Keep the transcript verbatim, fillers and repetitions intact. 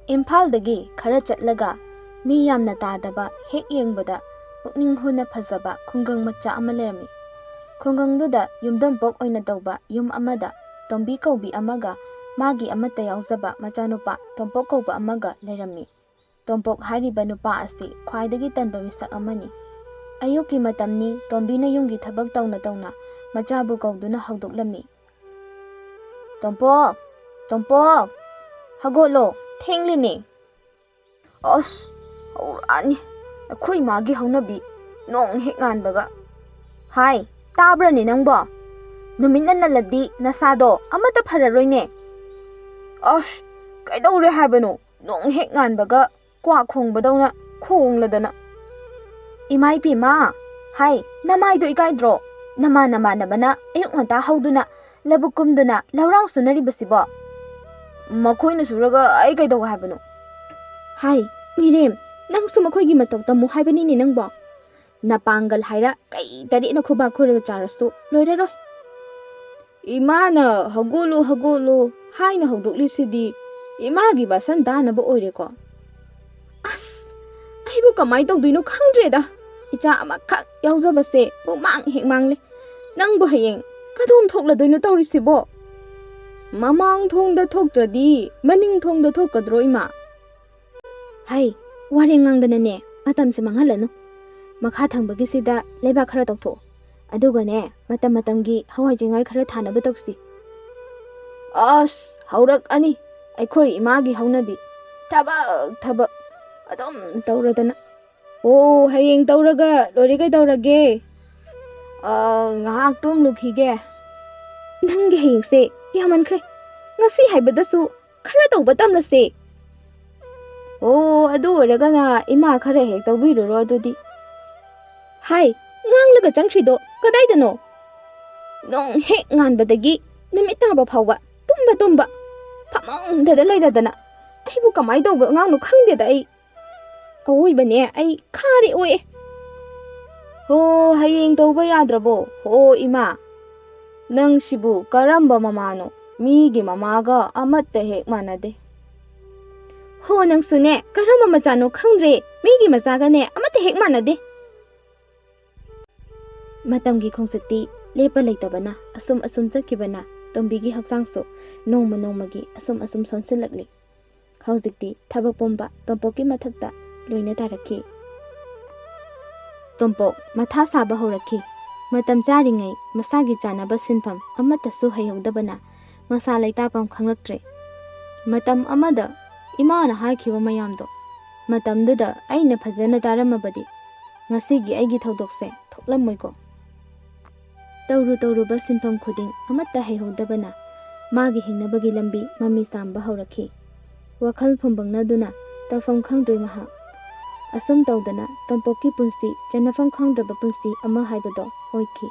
ꯏꯝꯐꯥꯜꯗꯒꯤ ꯈꯔ ꯆꯠꯂꯒ ꯃꯤ ꯌꯥꯝꯅ ꯇꯥꯗꯕ, ꯍꯦꯛ ꯌꯦꯡꯕꯗ ꯄꯨꯛꯅꯤꯡ ꯍꯨꯅ ꯐꯖꯕ ꯈꯨꯡꯒꯪ ꯃꯆꯥ ꯑꯃ ꯂꯩꯔꯝꯃꯤ꯫ ꯈꯨꯡꯒꯪꯗꯨꯗ ꯌꯨꯝꯗꯝꯄꯣꯛ ꯑꯣꯏꯅ ꯇꯧꯕ ꯌꯨꯝ ꯑꯃꯗ ꯇꯣꯝꯕꯤ ꯀꯧꯕꯤ ꯑꯃꯒ ꯃꯥꯒꯤ ꯑꯃꯠꯇ ꯌꯥꯎꯖꯕ ꯃꯆꯥꯅꯨꯄꯥ ꯇꯣꯝꯄꯣꯛ ꯀꯧꯕ ꯑꯃꯒ ꯂꯩꯔꯝꯃꯤ꯫ ꯇꯣꯝꯄꯣꯛ ꯍꯥꯏꯔꯤꯕ ꯅꯨꯄꯥ ꯑꯁꯤ ꯈ꯭ꯋꯥꯏꯗꯒꯤ ꯇꯟꯕ ꯃꯤꯁꯛ ꯑꯃꯅꯤ꯫ ꯑꯌꯨꯛꯀꯤ ꯃꯇꯝꯅꯤ, ꯇꯣꯝꯕꯤꯅ ꯌꯨꯝꯒꯤ ꯊꯕꯛ ꯇꯧꯅ ꯇꯧꯅ ꯃꯆꯥꯕꯨ ꯀꯧꯗꯨꯅ ꯍꯧꯗꯣꯛꯂꯝꯃꯤ꯫ "ꯇꯣꯝꯄꯣꯛ, ꯇꯣꯝꯄꯣꯛ, ꯍꯧꯒꯠꯂꯣ, ꯊꯦꯡꯂꯤꯅꯦ!" "ꯑꯁ, ꯍꯧꯔꯛꯑꯅꯤ ꯑꯩꯈꯣꯏ ꯃꯥꯒꯤ ꯍꯧꯅꯕꯤ, ꯅꯣꯡ ꯍꯦꯛ ꯉꯥꯟꯕꯒ!" "ꯍꯥꯏ, ꯇꯥꯕ꯭ꯔꯅꯦ ꯅꯪꯕꯣ? ꯅꯨꯃꯤꯠꯅ ꯅꯜꯂꯗꯤ ꯅꯁꯥꯗꯣ ꯑꯃꯠꯇ ꯐꯔꯔꯣꯏꯅꯦ!" "ꯑꯁ, ꯀꯩꯗꯧꯔꯦ ꯍꯥꯏꯕꯅꯣ? ꯅꯣꯡ ꯍꯦꯛ ꯉꯥꯟꯕꯒ ꯀ꯭ꯋꯥꯛ ꯈꯣꯡꯕꯗꯧꯅ ꯈꯣꯡꯂꯗꯅ!" "ꯏꯃꯥ ꯏꯄꯦꯝꯃ, ꯍꯥꯏ, ꯅꯃꯥꯏꯗꯣ ꯏꯀꯥꯏꯗ꯭ꯔꯣ? ꯅꯃꯥ ꯅꯃꯥꯟꯅꯕꯅ ꯑꯌꯨꯛ ꯉꯟꯇꯥ ꯍꯧꯗꯨꯅ ꯂꯧꯕꯨꯛ ꯀꯨꯝꯗꯨꯅ ꯂꯧꯔꯥꯡ ꯁꯨꯅꯔꯤꯕꯁꯤꯕꯣ?" "ꯃꯈꯣꯏꯅ ꯁꯨꯔꯒ ꯑꯩ ꯀꯩꯗꯧ ꯍꯥꯏꯕꯅꯣ?" "ꯍꯥꯏ, ꯃꯤꯔꯦꯝ, ꯅꯪꯁꯨ ꯃꯈꯣꯏꯒꯤ ꯃꯇꯧ ꯇꯝꯃꯨ ꯍꯥꯏꯕꯅꯤꯅꯦ ꯅꯪꯕꯣ꯫ ꯅꯄꯥꯡꯒꯜ ꯍꯥꯏꯔ ꯀꯩ ꯇꯔꯦꯠꯅ ꯈꯨꯕꯥꯛ ꯈꯨꯔꯒ ꯆꯥꯔꯁꯨ ꯂꯣꯏꯔꯔꯣꯏ꯫ ꯏꯃꯥꯅ 'ꯍꯧꯒꯠꯂꯨ, ꯍꯧꯒꯠꯂꯨ' ꯍꯥꯏꯅ ꯍꯧꯗꯣꯛꯂꯤꯁꯤꯗꯤ ꯏꯃꯥꯒꯤ ꯕꯥꯁꯟ ꯇꯥꯅꯕ ꯑꯣꯏꯔꯦꯀꯣ꯫ ꯑꯁ, ꯑꯩꯕꯨ ꯀꯃꯥꯏꯅ ꯇꯧꯗꯣꯏꯅꯣ ꯈꯪꯗ꯭ꯔꯦꯗ꯫ ꯏꯆꯥ ꯑꯃꯈꯛ ꯌꯥꯎꯖꯕꯁꯦ ꯄꯨꯡꯃꯥꯡ ꯍꯦꯛ ꯃꯥꯡꯂꯦ꯫ ꯅꯪꯕꯨ ꯍꯌꯦꯡ ꯀꯗꯣꯝ ꯊꯣꯛꯂꯗꯣꯏꯅꯣ ꯇꯧꯔꯤꯁꯤꯕꯣ? ꯃꯃꯥꯡ ꯊꯣꯡꯗ ꯊꯣꯛꯇ꯭ꯔꯗꯤ ꯃꯅꯤꯡ ꯊꯣꯡꯗ ꯊꯣꯛꯀꯗ꯭ꯔꯣ, ꯏꯃꯥ?" "ꯍꯩ, ꯋꯥꯔꯦꯡ ꯉꯥꯡꯗꯅꯅꯦ, ꯃꯇꯝꯁꯦ ꯃꯥꯡꯍꯜꯂꯅꯨ꯫ ꯃꯈꯥ ꯊꯪꯕꯒꯤꯁꯤꯗ ꯂꯩꯕꯥꯛ ꯈꯔ ꯇꯧꯊꯣꯛꯑꯣ꯫ ꯑꯗꯨꯒꯅꯦ, ꯃꯇꯝ ꯃꯇꯝꯒꯤ ꯍꯋꯥꯏ ꯆꯦꯡꯋꯥꯏ ꯈꯔ ꯊꯥꯅꯕ ꯇꯧꯁꯤ꯫" "ꯑꯁ, ꯍꯧꯔꯛꯑꯅꯤ ꯑꯩꯈꯣꯏ ꯏꯃꯥꯒꯤ ꯍꯧꯅꯕꯤ꯫ ꯊꯕꯛ, ꯊꯕꯛ ꯑꯗꯨꯝ ꯇꯧꯔꯗꯅ꯫ ꯑꯣ, ꯍꯌꯦꯡ ꯇꯧꯔꯒ ꯂꯣꯏꯔꯦ ꯀꯩꯗꯧꯔꯒꯦ꯫ ꯑ, ꯉꯥꯏꯍꯥꯛ ꯇꯨꯝꯂꯨꯈꯤꯒꯦ꯫" "ꯅꯪꯒꯤ ꯍꯌꯦꯡꯁꯦ ꯌꯥꯝꯃꯟꯈ꯭ꯔꯦ꯫ ꯉꯁꯤ ꯍꯥꯏꯕꯗꯁꯨ ꯈꯔ ꯇꯧꯕ ꯇꯝꯂꯁꯦ꯫" "ꯑꯣ, ꯑꯗꯨ ꯑꯣꯏꯔꯒꯅ ꯏꯃꯥ ꯈꯔ ꯍꯦꯛ ꯇꯧꯕꯤꯔꯨꯔꯣ ꯑꯗꯨꯗꯤ꯫" "ꯍꯥꯏ, ꯉꯥꯡꯂꯒ ꯆꯪꯈ꯭ꯔꯤꯗꯣ ꯀꯗꯥꯏꯗꯅꯣ? ꯅꯣꯡ ꯍꯦꯛ ꯉꯥꯟꯕꯗꯒꯤ ꯅꯨꯃꯤꯠ ꯇꯥꯕ ꯐꯥꯎꯕ ꯇꯨꯝꯕ ꯇꯨꯝꯕ, ꯐꯃꯨꯡꯗꯗ ꯂꯩꯔꯗꯅ꯫ ꯑꯩꯕꯨ ꯀꯃꯥꯏꯅ ꯇꯧꯕ ꯑꯉꯥꯡꯅꯣ ꯈꯪꯗꯦꯗ ꯑꯩ꯫ ꯑꯋꯣꯏꯕꯅꯦ, ꯑꯩ ꯈꯥꯔꯦ ꯑꯣꯏ꯫" "ꯍꯣ, ꯍꯌꯦꯡ ꯇꯧꯕ ꯌꯥꯗ꯭ꯔꯕꯣ? ꯍꯣ, ꯏꯃꯥ, ꯅꯪꯁꯤꯕꯨ ꯀꯔꯝꯕ ꯃꯃꯥꯅꯣ? ꯃꯤꯒꯤ ꯃꯃꯥꯒ ꯑꯃꯠꯇ ꯍꯦꯛ ꯃꯥꯟꯅꯗꯦ꯫" ꯍꯣ, ꯅꯪꯁꯨꯅꯦ, ꯀꯔꯝꯕ ꯃꯆꯥꯅꯣ ꯈꯪꯗ꯭ꯔꯦ, ꯃꯤꯒꯤ ꯃꯆꯥꯒꯅꯦ ꯑꯃꯠꯇ ꯍꯦꯛ ꯃꯥꯟꯅꯗꯦ꯫ ꯃꯇꯝꯒꯤ ꯈꯣꯡꯆꯠꯇꯤ ꯂꯦꯞꯄ ꯂꯩꯇꯕꯅ ꯑꯁꯨꯝ ꯑꯁꯨꯝ ꯆꯠꯈꯤꯕꯅ ꯇꯣꯝꯕꯤꯒꯤ ꯍꯛꯆꯥꯡꯁꯨ ꯅꯣꯡꯃ ꯅꯣꯡꯃꯒꯤ ꯑꯁꯨꯝ ꯑꯁꯨꯝ ꯁꯣꯟꯁꯤꯜꯂꯛꯂꯤ꯫ ꯍꯧꯖꯤꯛꯇꯤ ꯊꯕꯛ ꯄꯨꯝꯕ ꯇꯣꯝꯄꯣꯛꯀꯤ ꯃꯊꯛꯇ ꯂꯣꯏꯅ ꯇꯥꯔꯛꯈꯤ꯫ ꯇꯣꯝꯄꯣꯛ ꯃꯊꯥ ꯁꯥꯕ ꯍꯧꯔꯛꯈꯤ꯫ ꯃꯇꯝ ꯆꯥꯔꯤꯉꯩ ꯃꯁꯥꯒꯤ ꯆꯥꯅꯕ ꯁꯤꯟꯐꯝ ꯑꯃꯠꯇꯁꯨ ꯍꯩꯍꯧꯗꯕꯅ ꯃꯁꯥ ꯂꯩꯇꯥꯐꯝ ꯈꯪꯂꯛꯇ꯭ꯔꯦ꯫ ꯃꯇꯝ ꯑꯃꯗ ꯏꯃꯥꯅ ꯍꯥꯏꯈꯤꯕ ꯃꯌꯥꯝꯗꯣ ꯃꯇꯝꯗꯨꯗ ꯑꯩꯅ ꯐꯖꯅ ꯇꯥꯔꯝꯃꯕꯗꯤ ꯉꯁꯤꯒꯤ ꯑꯩꯒꯤ ꯊꯧꯗꯣꯛꯁꯦ ꯊꯣꯛꯂꯝꯃꯣꯏꯀꯣ꯫ ꯇꯧꯔꯨ ꯇꯧꯔꯨꯕ ꯁꯤꯟꯐꯝ ꯈꯨꯗꯤꯡ ꯑꯃꯠꯇ ꯍꯩꯍꯧꯗꯕꯅ ꯃꯥꯒꯤ ꯍꯤꯡꯅꯕꯒꯤ ꯂꯝꯕꯤ ꯃꯃꯤ ꯁꯥꯝꯕ ꯍꯧꯔꯛꯈꯤ꯫ ꯋꯥꯈꯜ ꯐꯨꯝꯕꯪꯅꯗꯨꯅ ꯇꯧꯐꯝ ꯈꯪꯗ꯭ꯔꯦ ꯃꯍꯥꯛ꯫ ꯑꯁꯨꯝ ꯇꯧꯗꯅ ꯇꯣꯝꯄꯣꯛꯀꯤ ꯄꯨꯟꯁꯤ ꯆꯟꯅꯐꯝ ꯈꯪꯗ꯭ꯔꯕ ꯄꯨꯟꯁꯤ ꯑꯃ ꯍꯥꯏꯕꯗꯣ ꯑꯣꯏꯈꯤ꯫